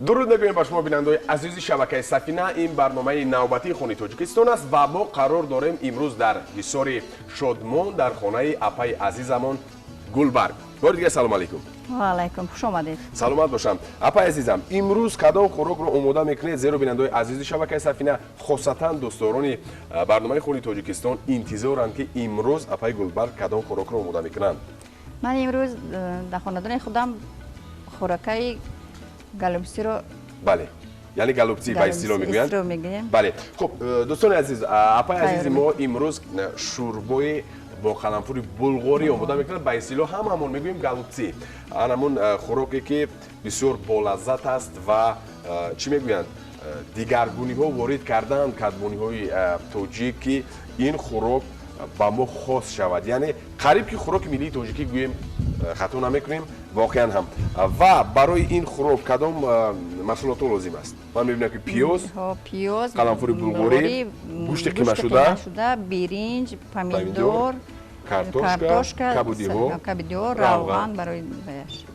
Дуруд мегӯем ба шумо, бинандаои азизи шабакаи Сафина. Ин барномаи навбатии Хони Тоҷикистон аст ва мо қарор дорем имрӯз дар ҳисори Шодмон, дар хонаи апаи азизамон Гулбарг. Бори дигар салом алайкум. Ва алайкум, хуш омадед. Саломат бошам. Апаи азизам, имрӯз кадом хӯрокро омода мекунед? Зеро бинандаои азизи шабакаи Сафина, хосатан дӯстдорони барномаи Хони Тоҷикистон, интизоранд, ки имрӯз апаи Гулбарг кадом хӯрокро омода мекунанд. Ман имрӯз дар хонадони худам хӯрокаи голубцы ро. Бале, яъне голубцы ба истилоҳ мегӯянд. Бале, хуб, дӯстони азиз, апаи азизи мо имрӯз шӯрбои бо қаламфури булғорӣ омода мекунад. Ба истилоҳ ҳамаамон мегӯем голубцы. Анамун хӯроке, ки бисёр болаззат аст ва чӣ мегӯянд, дигаргуниҳо ворид карданд кадбониҳои тоҷик, ки ин хӯрок ба мо хос шавад. Яъне қариб ки хӯроки миллии тоҷикӣ гӯем, хато намекунем воқеан ҳам. Ва барои ин хӯрок кадом маҳсулотҳо лозим аст? Ман мебинам, ки пиёз, пиёз, қаламфури булғорӣ, гӯшти қимашуда, биринҷ, помидор, картошка, кабудиҳо, кабудиҳо, равған барои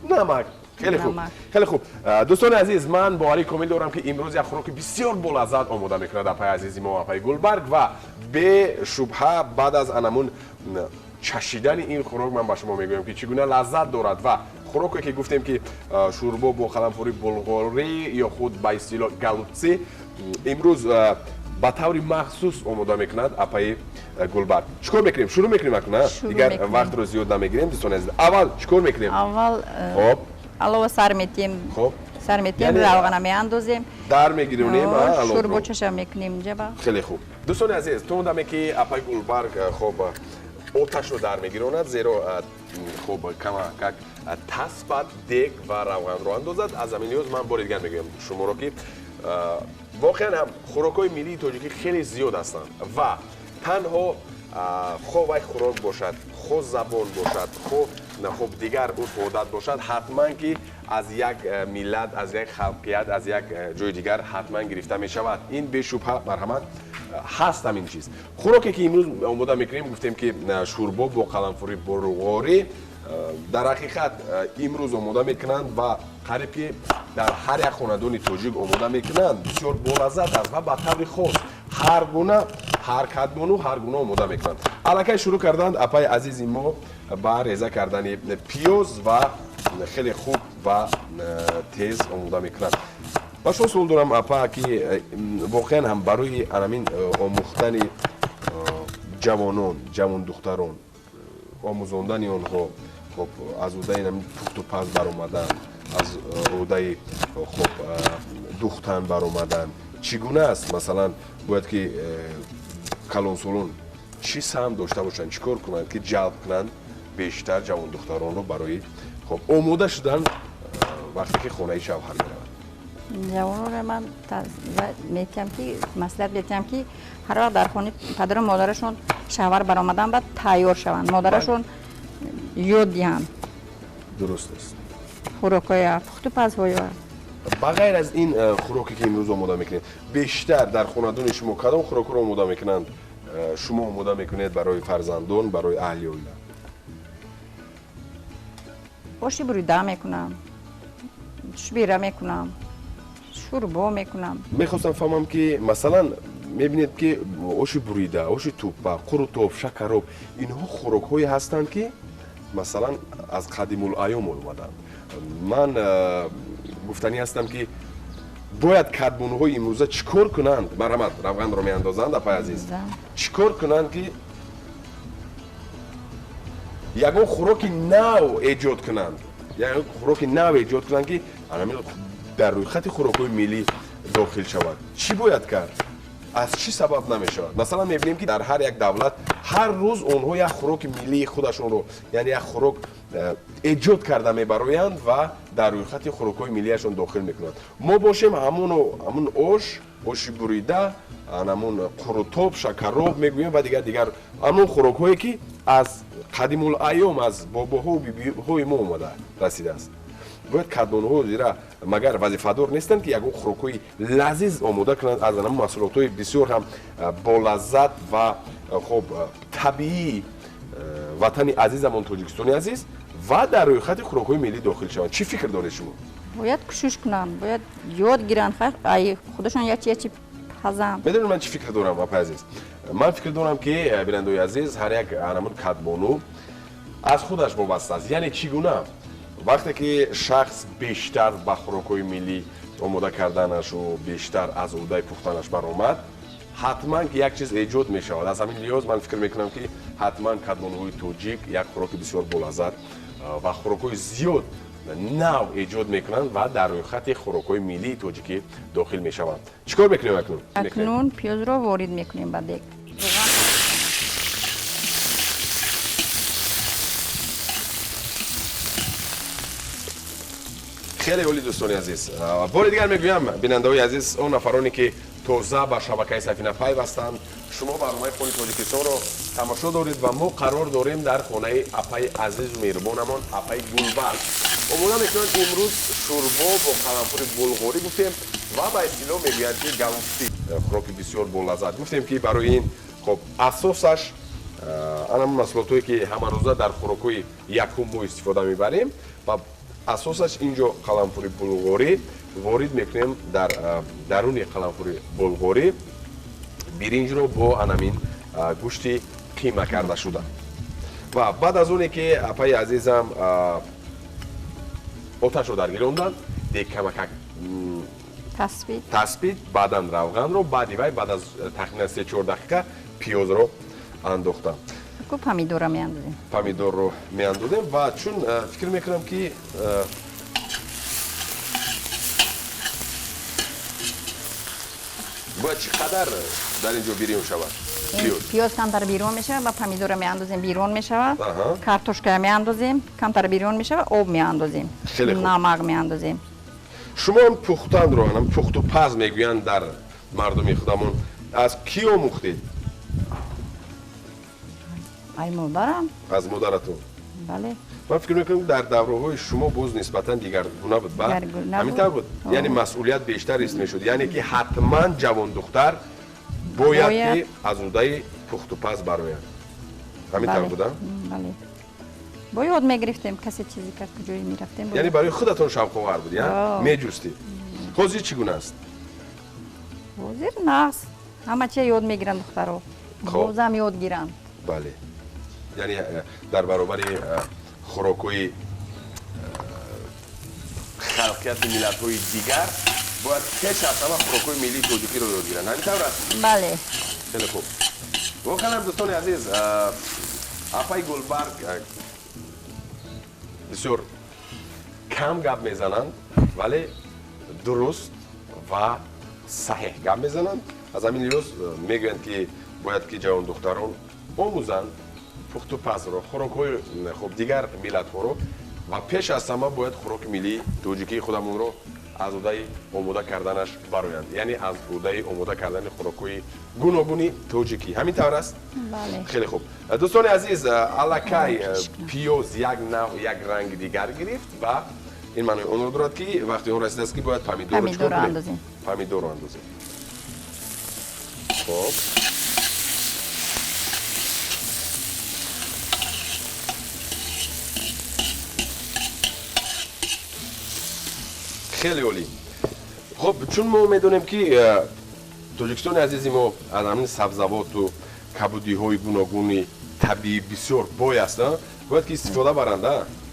намак. Хеле хуб, хеле хуб. Дӯстони азиз, ман боварии комил дорам, ки имрӯз як хӯроки бисёр болаззат омода мекунад апаи азизи мо, апаи Гулбарг. Ва бешубҳа, баъд аз анамун чашидани ин хӯрок ман ба шумо мегӯям, ки чӣ гуна лаззат дорад. Ва хӯроке, ки гуфтем, ки шӯрбо бо қаламфури булғорӣ ё худ ба истилоҳ голубцы, имрӯз ба таври махсус омода мекунад апаи Гулбарг. Чӣ кор мекунем? Шурӯъ мекунем акна, дигар вақтро зиёд намегирем. Дӯстони азиз, аввал чӣ кор мекунем? Аввал хоб алова сар метиҳем. Хоб. Сар метиҳем, равғана меандозем. Дар мегиронем. Шӯрбочаша мекунем ҷаба. Хеле хуб. Дӯстони азиз, то он даме, ки апаи Гулбарг, хоб, оташро дар мегиронад, зеро, хоб, камакак таспад дег ва равғанро андозад, аз ҳамин лиҳоз ман бори дигар мегӯям шуморо, ки воқеан ҳам хӯрокҳои миллии тоҷикӣ хеле зиёд ҳастанд ва танҳо хо вай хӯрок бошад, хо забон бошад, хо, хуб, дигар урфу одат бошад, ҳатман ки аз як миллат, аз як халқият, аз як ҷои дигар ҳатман гирифта мешавад. Ин бешубҳа, марҳамат, ҳаст ҳамин чиз. Хӯроке, ки имрӯз омода мекунем, гуфтем, ки шӯрбо бо қаламфури булғорӣ, дар ҳақиқат имрӯз омода мекунанд ва қариб ки дар ҳар як хонадони тоҷик омода мекунанд. Бисёр болаззат аст ва ба таври хос ҳар гуна, ҳар кадбону ҳар гуна омода мекунанд. Аллакай шурӯъ карданд апаи азизи мо ба реза кардани пиёз ва хеле хуб ва тез омода мекунанд. Ба шумо суол дорам, апа, ки воқеан ҳам барои анамин омӯхтани ҷавонон, ҷавондухтарон, омӯзондани онҳо, хоб, аз ӯҳдаи ҳамин пухту паз баромадан, аз ӯҳдаи, хоб, духтан баромадан чӣ гуна аст? Масалан, бояд ки калонсолон чӣ саҳм дошта бошанд, чӣ кор кунанд, ки ҷалб кунанд бештар ҷавондухтаронро барои, хоб, омода шудан, вақте ки хонаи шавҳар мераванд? Ҷавононро ман метиҳам, ки маслиҳат метиҳам, ки ҳар вақт дар хонаи падару модарашон шавҳар баромадан, баъд тайёр шаванд, модарашон ёд диҳанд. Дуруст аст. Хӯрокҳоя, пухту пазҳоя. Ба ғайр аз ин хӯроке, ки имрӯз омода мекунед, бештар дар хонадони шумо кадом хӯрокҳоро омода мекунанд, шумо омода мекунед барои фарзандон, барои аҳли оила? Оши бурида мекунам, шбира мекунам, шӯрбо мекунам. Мехостам фаҳмам, ки масалан, мебинед, ки оши бурида, оши туппа, қурутоб, шакароб — инҳо хӯрокҳое ҳастанд, ки масалан аз қадимулайём омаданд. Ман гуфтанӣ ҳастам, ки бояд кадбонуҳои имрӯза чӣ кор кунанд? Марҳамат, равғанро меандозанд апаи азиз. Чӣ кор кунанд, ки ягон хӯроки нав эҷод кунанд, ягон хӯроки нав эҷод кунанд, ки анамин дар рӯйхати хӯрокҳои миллӣ дохил шавад? Чӣ бояд кард? Аз чӣ сабаб намешавад? Масалан, мебинем, ки дар ҳар як давлат ҳар рӯз онҳо як хӯроки миллии худашонро, яъне як хӯрок эҷод карда мебароянд ва дар рӯйхати хӯрокҳои миллиашон дохил мекунанд. Мо бошем, ҳамун ош, оши бурида, ҳамун қурутоб, шакароб мегӯем ва дигар дигар ҳамун хӯрокҳое, ки аз қадимулайём, аз бобоҳову бибиҳои мо омада расидааст. Бояд кадбонуҳо зира магар вазифадор нестанд, ки ягон хӯрокҳои лазиз омода кунанд аз ҳамун маҳсулотҳои бисёр ҳам болаззат ва, хоб, табиии ватани азизамон, Тоҷикистони азиз, ва дар рӯйхати хӯрокҳои миллӣ дохил шаванд? Чӣ фикр доред шумо? Бояд кӯшиш кунанд, бояд ёд гиранд, ай худашон ячи пазанд. Медонед ман чӣ фикр дорам, апаи азиз? Ман фикр дорам ки бинандаои азиз, ҳар як анамун кадбону аз худаш вобаста аст. Яъне чӣ гуна? Вақте ки шахс бештар ба хӯрокҳои миллӣ омода карданашу бештар аз ӯҳдаи пухтанаш баромад, ҳатман ки як чиз эҷод мешавад. Аз ҳамин лиҳоз ман фикр мекунам ки ҳатман кадбонуҳои тоҷик як хӯроки бисёр болаззат ва хӯрокҳои зиёд нав эҷод мекунанд ва дар рӯйхати хӯрокҳои миллии тоҷикӣ дохил мешаванд. Чӣ кор мекунем акнун? Акнун пиёзро ворид мекунем ба дег. Хеле олӣ, дӯстони азиз. Бори дигар мегӯям, бинандаҳои азиз, он нафароне ки тоза ба шабакаи Сафина пайвастанд, шумо барномаи Хони Тоҷикистонро тамошо доред ва мо қарор дорем дар хонаи апаи азизу меҳрубонамон, апаи Гулбарг. Омода мекунанд имрӯз шӯрбо бо қаламфури булғорӣ гуфтем ва ба истилоҳ мегӯянд ки галуфти, хӯроки бисёр болаззат. Гуфтем ки барои ин хоб асосаш анам маҳсулотое ки ҳамарӯза дар хӯрокҳои якум мо истифода мебарем ва асосаш инҷо қаламфури булғорӣ ворид мекунем. Дар даруни қаламфури булғорӣ биринҷро бо анамин гӯшти қима карда шуда ва баъд аз оне ки апаи азизам оташро даргиронданд, дег камакак таспид, баъдан равғанро, баъди вай баъд аз тахминан 3-4 дақиқа пиёзро андохтам. Помидорро меандозем. Помидорро меандозем ва чун фикр мекунам ки бояд чӣ қадар дар ин ҷо бирён шавад? Пиёз камтар бирён мешавад ва помидорро меандозем, бирён мешавад. Картошка меандозем, камтар бирён мешавад, об меандозем, намак меандозем. Шумо он пухтанро, анам пухту паз мегӯянд дар мардуми худамон, аз кӣ омӯхтед? Ай модарам. Аз модаратон? Бале. Ман фикр мекунам дар давраҳои шумо боз нисбатан дигаргуна буд, ба? Ҳамин тавр буд? Яъне масъулият бештар ҳис мешуд, яъне ки ҳатман ҷавондухтар бояд ки аз ӯҳдаи пухтупаз барояд. Ҳамин тавр буда? Бале. Бо ёд мегирифтем, касе чизе кард, куҷое мерафтем. Яъне барои худатон шавқовар буд, я? Меҷустед. Ҳозир чӣ гуна аст? Ҳозир нағз. Ҳама чиз ёд мегиранд духтаро. Бозам ёд гиранд. Бале. Яъне дар баробари хӯрокҳои халқияти миллатҳои дигар бояд пеш аз ҳама хӯрокҳои миллии тоҷикиро ёд гиранд. Ҳамин тавр аст? Бале. Хеле хуб. Воқеан ҳам дӯстони азиз, апаи Гулбарг бисёр кам гап мезананд, вале дуруст ва саҳеҳ гап мезананд. Аз ҳамин лиҳоз мегӯянд ки бояд ки ҷавондухтарон омӯзанд пухтупазро, хӯрокҳои хуб дигар миллатҳоро ва пеш аз ҳама бояд хӯроки миллии тоҷикии худамонро аз ӯҳдаи омода карданаш бароянд, яъне аз ӯҳдаи омода кардани хӯрокҳои гуногуни тоҷикӣ. Ҳамин тавр аст? Бале. Хеле хуб. Дӯстони азиз, аллакай пиёз як нав як ранги дигар гирифт ва ин маънои онро дорад ки вақти он расидааст ки бояд помидорро чикор кунем? Помидорро андозем. Хоб. Хеле олӣ. Хоб, чун мо медонем ки Тоҷикистони азизи мо аз ҳамин сабзавоту кабудиҳои гуногуни табиӣ бисёр бой аст, бояд ки истифода баранд.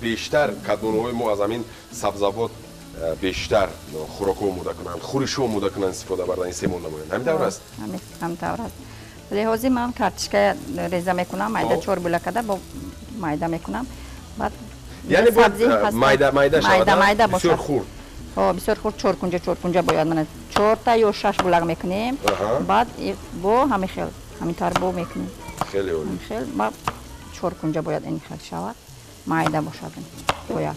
Бештар кадбонуҳои мо аз ҳамин сабзавот бештар хӯрокҳо омода кунанд, хӯришҳо омода кунанд, истифода баранд, истеъмол намоянд. Ҳамин тавр аст? Ҳамин тавр аст. Вале ҳозир ман картошка реза мекунам, майда чор була карда бо майда мекунам. Баъд яъне бояд майда майда шавад, майда бошад, бисёр хурд. Бисёр хурд, чор кунҷа, чор кунҷа бояд мана чорта ё шаш булақ мекунем. Баъд бо ҳамин хел, ҳамин тавр бо мекунем. Хеле олӣ. Ҳамин хел ба чор кунҷа бояд ин хел шавад, майда бошад бояд.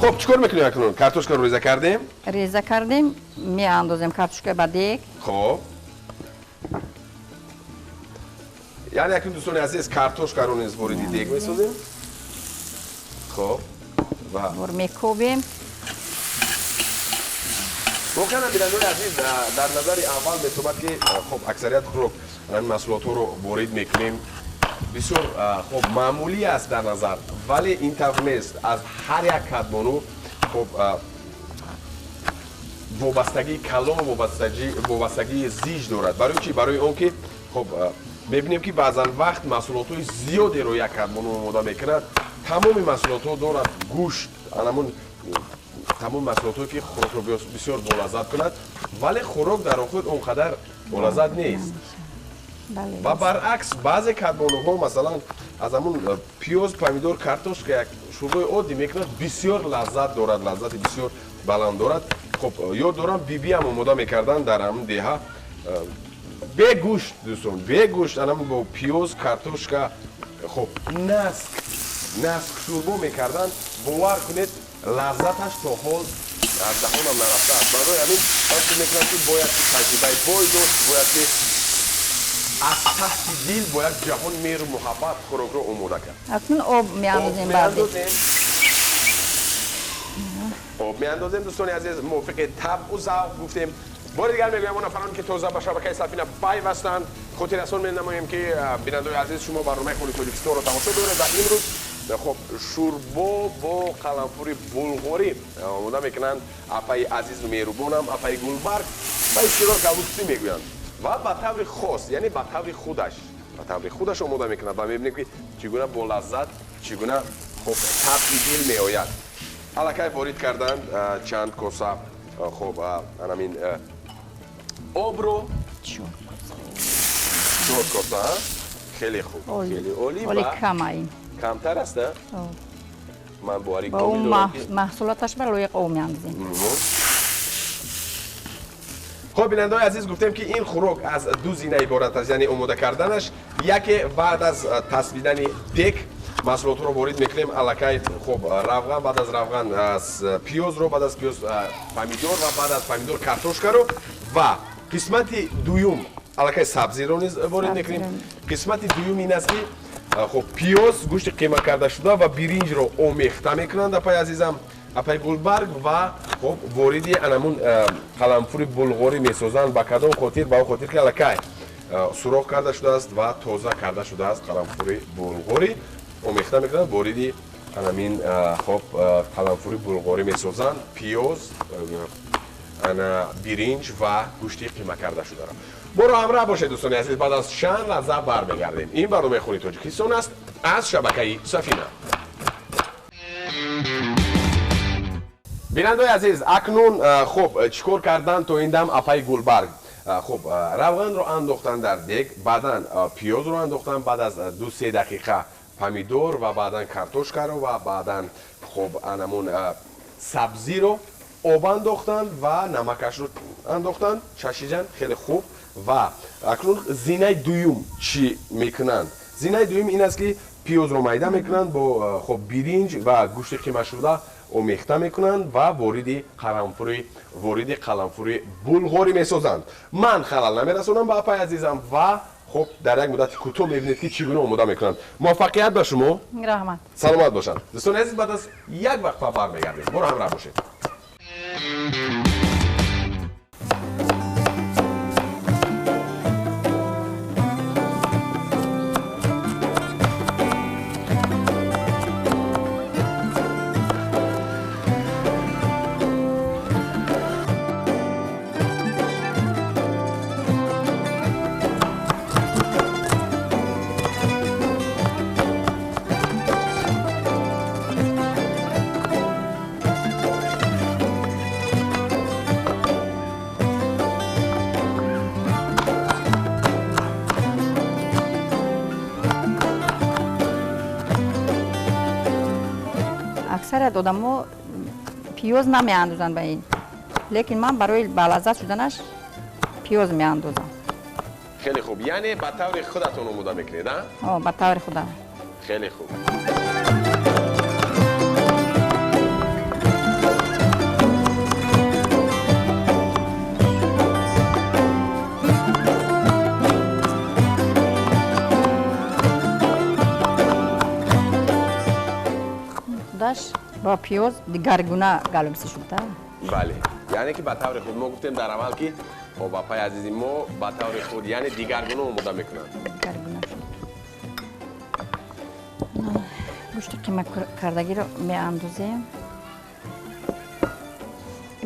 Хоб, чӣ кор мекунем акнун? Картошкаро реза кардем? Реза кардем, меандозем картошка ба дег. Хоб. Яъне акнун дӯстони азиз, картошкаро низ вориди дег месозем. Хоб. Ва мекобем. Воқеан бинандагони азиз, дар назари аввал метобад ки хоб аксарият хӯрок ҳамин маҳсулотҳоро ворид мекунем, бисёр хуб маъмулӣ аст дар назар, вале ин тавр нест. Аз ҳар як кадбону хуб вобастагии калон, вобастагии зич дорад. Барои чӣ? Барои он ки хуб мебинем ки баъзан вақт маҳсулотҳои зиёдеро як кадбону омода мекунад. Тамоми маҳсулотҳо дорад, гӯшт, анамун тамоми маҳсулотҳое ки хӯрокро бисёр болаззат кунад, вале хӯрок дар охир он қадар болаззат нест. Ва баръакс баъзе кадбонуҳо масалан аз ҳамун пиёз, помидор, картошка як шӯрбои оддӣ мекунад, бисёр лаззат дорад, лаззати бисёр баланд дорад. Хуб, ёд дорам бибиам омода мекарданд дар ҳамун деҳа бе гӯшт, дӯстон, бе гӯшт, анамун бо пиёз, картошка, хуб наск шӯрбо мекарданд. Бовар кунед, лаззаташ то ҳол аз даҳонам нарафтааст. Барои ҳамин ман фикр мекунам ки бояд ки таҷрибаи бой дошт, бояд ки аз таҳти дил бо як ҷаҳон меҳру муҳаббат хӯрокро омода кард. Акнун об меандозем. Об меандозем, дӯстони азиз, мувофиқи табъу завқ гуфтем. Бори дигар мегӯям он нафароне ки тоза ба шабакаи Сафина пайвастанд, хотиррасон менамоем ки бинандаои азиз, шумо барномаи Хони Тоҷикистонро тамошо доред ва имрӯз хуб шӯрбо бо қаламфури булғорӣ омода мекунанд апаи азизу меҳрубонам, апаи Гулбарг, ба истилоҳ галупсӣ мегӯянд ва ба таври хос, яъне ба таври худаш, ба таври худаш омода мекунад ва мебинем ки чӣ гуна бо лаззат, чӣ гуна хуб табъи дил меояд. Аллакай ворид карданд чанд коса хуб анамин обро, 4 коса. Хеле хуб, хеле олӣ. Олӣ кама ин. Камтар аст, ман боварӣ комил дорам ки маҳсулоташ ба лоиқ об меандозем. Хуб, бинандаои азиз, гуфтем ки ин хӯрок аз ду зина иборат аст, яъне омода карданаш яке баъд аз тасбидани дек маҳсулотҳоро ворид мекунем, аллакай хуб равған, баъд аз равған пиёзро, баъд аз пиёз помидор ва баъд аз помидор картошкаро ва қисмати дуюм аллакай сабзиро низ ворид мекунем. Қисмати дуюм ин аст ки хуб пиёз, гӯшти қима карда шуда ва биринҷро омехта мекунанд апаи азизам, апаи Гулбарг, ва хуб вориди анамун қаламфури булғорӣ месозанд. Ба кадом хотир? Ба он хотир ки аллакай сурох карда шудааст ва тоза карда шудааст қаламфури булғорӣ омехта мекунанд, вориди анамин хуб қаламфури булғорӣ месозанд, пиёз, ана биринҷ ва гӯшти қима карда шударо. Моро ҳамроҳ бошед, дӯстони азиз, баъд аз чанд лаҳза бармегардем. Ин барномаи Хони Тоҷикистон аст аз шабакаи Сафина. Бинандаои азиз, акнун хуб чӣ кор кардан то ин дам апаи Гулбарг? Хуб равғанро андохтан дар дег, баъдан пиёзро андохтан, баъд аз 2-3 дақиқа помидор ва баъдан картошкаро ва баъдан хуб анамун сабзиро об андохтанд ва намакашро андохтанд. Чашидан хеле хуб. Ва акнун зинаи дуюм чӣ мекунанд? Зинаи дуюм ин аст ки пиёзро майда мекунанд бо хуб биринҷ ва гӯшти қимашуда омехта мекунанд ва вориди қаламфури булғорӣ месозанд. Ман халал намерасонам ба апаи азизам ва хуб дар як муддати кӯтоҳ мебинед ки чӣ гуна омода мекунанд. Муваффақият ба шумо, раҳмат, саломат бошанд. Дӯстони азиз, баъд аз як вақфа бармегардем. Моро ҳамроҳ бошед. Аксарият одамо пиёз намеандозанд ба ин, лекин ман барои балаззат шуданаш пиёз меандозам. Хеле хуб, яъне ба таври худатон омода мекунед, а? Ба таври худам. Хеле хуб. Бо пиёз дигаргуна галубси шуд. Бале, яъне ки ба таври худ мо гуфтем дар аввал ки хоб апаи азизи мо ба таври худ, яъне дигаргуна омода мекунанд. Дигаргуна шуд. Гӯшти қима кардагиро меандозем,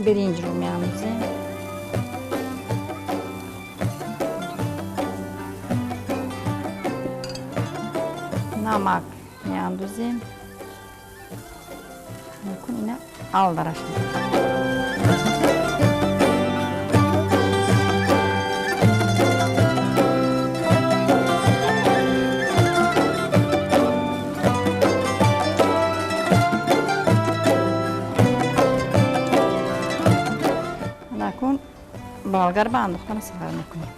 биринҷро меандозем. Намак меандозем. Накун ина алдараш. Накун болгар ба андохтан сафар мекунем.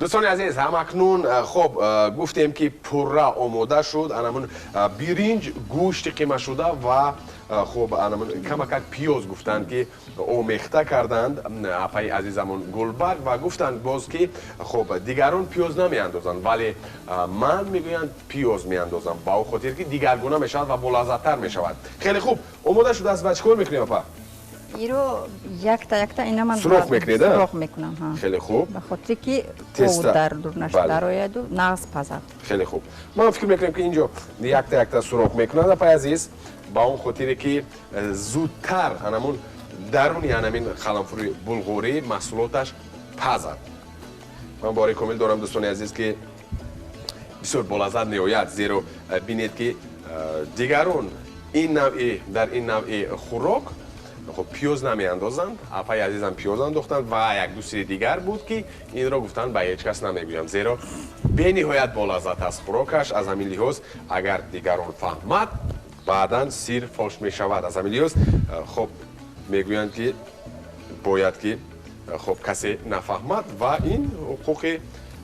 Дӯстони азиз, ҳамакнун хоб гуфтем ки пурра омода шуд анамун биринҷ, гӯшти қимашуда ва хоб анамун камакак пиёз гуфтанд ки омехта карданд апаи азизамон Гулбарг ва гуфтанд боз ки хоб дигарон пиёз намеандозанд, вале ман мегӯянд пиёз меандозам ба он хотир ки дигаргуна мешавад ва болаззаттар мешавад. Хеле хуб омода шудааст ва чӣ кор мекунем апа? Иро якта якта ина ман сурох мекунед, а? Сурох мекунам, ҳа. Хеле хуб. Ба хотире ки об дар дурнаш дарояду нағз пазад. Хеле хуб. Ман фикр мекунам ки инҷо якта якта сурох мекунад апай азиз, ба он хотире ки зудтар анамун даруни анамин қаламфури булғурӣ маҳсулоташ пазад. Ман бори комил дорам дӯстони азиз ки бисёр болаззат меояд, зеро бинед ки дигарон ин навъи дар ин навъи хӯрок хоб пиёз намеандозанд. Апаи азизам пиёз андохтанд ва як ду сири дигар буд ки инро гуфтанд ба ҳеҷ кас намегӯям, зеро бениҳоят болаззат аст хӯрокаш. Аз ҳамин лиҳоз агар дигарон фаҳмад баъдан сир фош мешавад. Аз ҳамин лиҳоз хоб мегӯянд ки бояд ки хоб касе нафаҳмад ва ин ҳуқуқи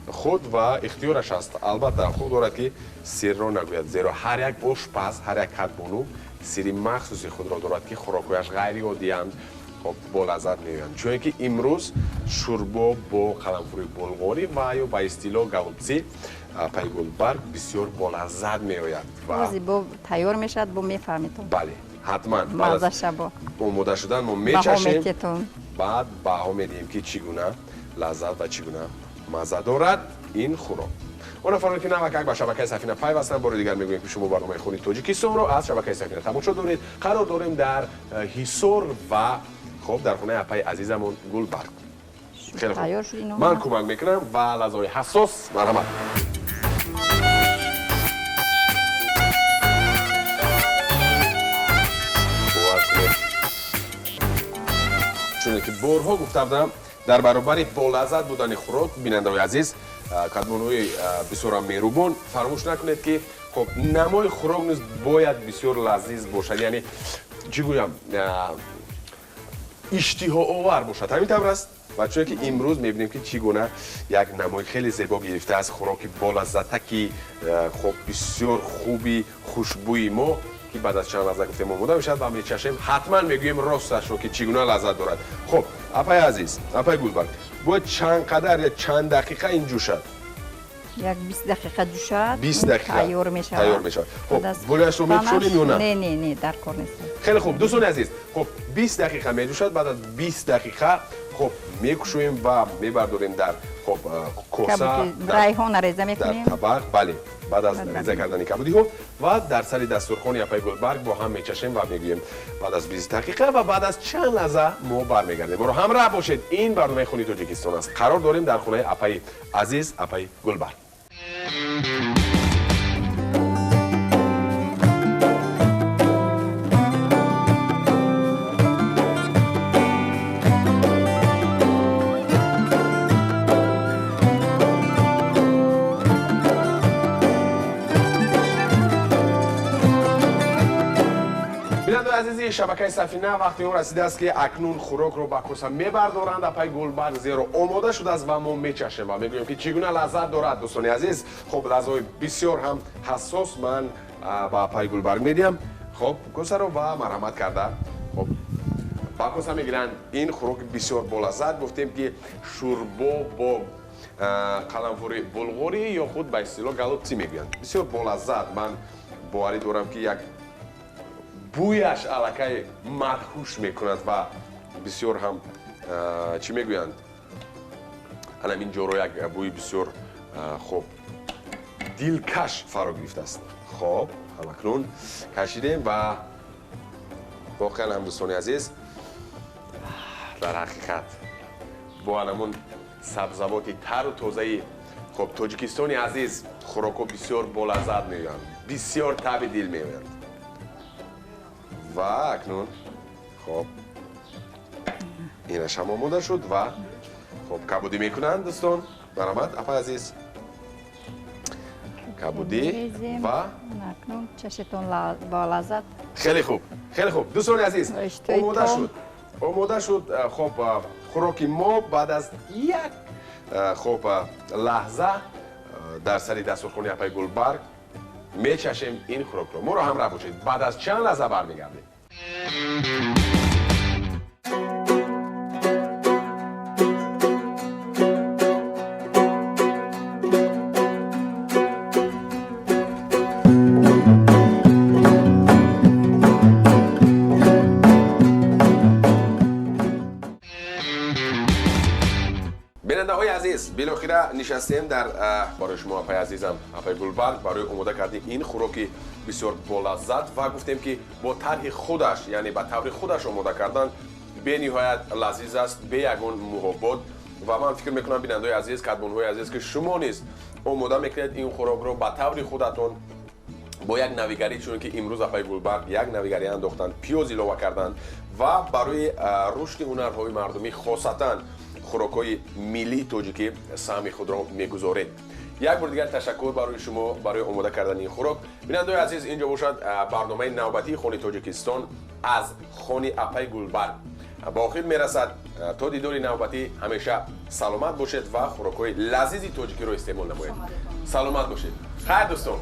худ ва ихтиёраш аст. Албатта ҳуқуқ дорад ки сирро нагӯяд, зеро ҳар як ошпаз, ҳар як кадбону сири махсуси худро дорад ки хӯрокҳояш ғайриоддиянд, хоб болаззат меоянд. Чунки имрӯз шӯрбо бо қаламфури булғорӣ ва ё ба истилоҳ голубцы апаи Гулбарг бисёр болаззат меояд. Ва бо тайёр мешавад, бо мефаҳмед. Бале, ҳатман. Маззаша бо омода шудан мо мечашем, баъд баҳо медиҳем ки чӣ гуна лаззат ва чӣ гуна мазза дорад ин хӯрок. Он нафароне ки навакак ба шабакаи Сафина пайвастанд, бори дигар мегӯем ки шумо барномаи Хуни Тоҷикистонро аз шабакаи Сафина тамошо доред. Қарор дорем дар Ҳисор ва хоб дар хонаи апаи азизамон Гулбарг. Хеле хуб. Ман кӯмак мекунам ва лаҳзаҳои ҳассос марҳамат. Чунки борҳо гуфта будам, дар баробари болаззат будани хӯрок, бинандаҳои азиз, кадбонуи бисёрам меҳрубон, фаромӯш накунед ки хоб намои хӯрок низ бояд бисёр лазиз бошад, яъне чӣ гӯям, иштиҳоовар бошад. Ҳамин тавр аст. Ва чунки имрӯз мебинем ки чӣ гуна як намои хеле зебо гирифтааст хӯроки болаззатаки хоб бисёр хуби хушбӯи мо ки баъд аз чанд лаҳза гуфтем омода мешавад ва мечашем. Ҳатман мегӯем росташро ки чӣ гуна лаззат дорад. Хоб апаи азиз, апаи Гулбарг, бояд чанд қадар я чанд дақиқа ин ҷӯшад? Як 20 дақиқа ҷӯшад, 20 дақиқа тайёр мешавад. Тайёр мешавад. Хоб болояшро мепӯшонем ё на? Не, не, не, дар кор нест. Хеле хуб дӯстони азиз, хоб 20 дақиқа меҷӯшад. Баъд аз 20 дақиқа Хуб, мекушоем ва мебардорем дар хуб коса, райҳона реза мекунем. Дар табақ, бале. Баъд аз реза кардани кабудиҳо ва дар сари дастурхони апаи Гулбарг бо ҳам мечашем ва мегӯем баъд аз 20 дақиқа ва баъд аз чанд лаҳза мо бармегардем. Моро ҳамроҳ бошед. Ин барномаи Хони Тоҷикистон аст. Қарор дорем дар хонаи апаи азиз, апаи Гулбарг. Азизи шабакаи Сафина, вақти он расидааст ки акнун хӯрокро ба коса мебардоранд апаи Гулбарг, зеро омода шудааст ва мо мечашем ва мегӯем ки чӣ гуна лаззат дорад. Дӯстони азиз, хуб, лаҳзаҳои бисёр ҳам ҳассос ман ба апаи Гулбарг медиҳам. Хуб, косаро ва марҳамат карда хуб ба коса мегиранд. Ин хӯроки бисёр болаззат, гуфтем ки шӯрбо бо қаламфури булғурӣ ё худ ба истилоҳ галубци мегӯянд. Бисёр болаззат. Ман боварӣ дорам ки як бӯяш аллакай мадҳуш мекунад ва бисёр ҳам чӣ мегӯянд, ҳамин ҷоро як бӯи бисёр хуб дилкаш фаро гирифтааст. Хоб, ҳамакнун кашидем ва воқеан ҳам дӯстони азиз, дар ҳақиқат бо ҳамон сабзавоти тару тозаи хоб Тоҷикистони азиз хӯрокҳо бисёр болаззат меоянд, бисёр таби дил меоянд. Ва акнун хоб инаш ҳам омода шуд ва хоб кабудӣ мекунанд дӯстон. Марҳамат апаи азиз, кабудӣ ва акнун чашетон болаззат. Хеле хуб, хеле хуб дӯстони азиз, омода шуд, омода шуд. Хоб хӯроки мо баъд аз як хоб лаҳза дар сари дастурхони апаи Гулбарг мечашем ин хӯрокро. Моро ҳамроҳ бошед, баъд аз чанд лаҳза бармегардем. Бинандаҳои азиз, билохира нишастем дар барои шумо апаи азизам, апаи Гулбарг, барои омода кардани ин хӯроки бисёр болаззат ва гуфтем ки бо тарҳи худаш, яъне ба таври худаш омода кардан бениҳоят лазиз аст, бе ягон муҳобот. Ва ман фикр мекунам бинандаҳои азиз, кадбонҳои азиз, ки шумо низ омода мекунед ин хӯрокро ба таври худатон бо як навигарӣ, чунки имрӯз апаи Гулбарг як навигарӣ андохтанд, пиёз илова карданд ва барои рушди ҳунарҳои мардумӣ, хосатан хӯрокҳои миллии тоҷикӣ саҳми худро мегузоред. Як бор дигар ташаккур барои шумо барои омода кардани ин хӯрок. Бинандаҳои азиз, инҷо бошад барномаи навбатии Хони Тоҷикистон аз хони апаи Гулбарг ба охир мерасад. То дидори навбатӣ ҳамеша саломат бошед ва хӯрокҳои лазизи тоҷикиро истеъмол намоед. Саломат бошед. Хайр дӯстон.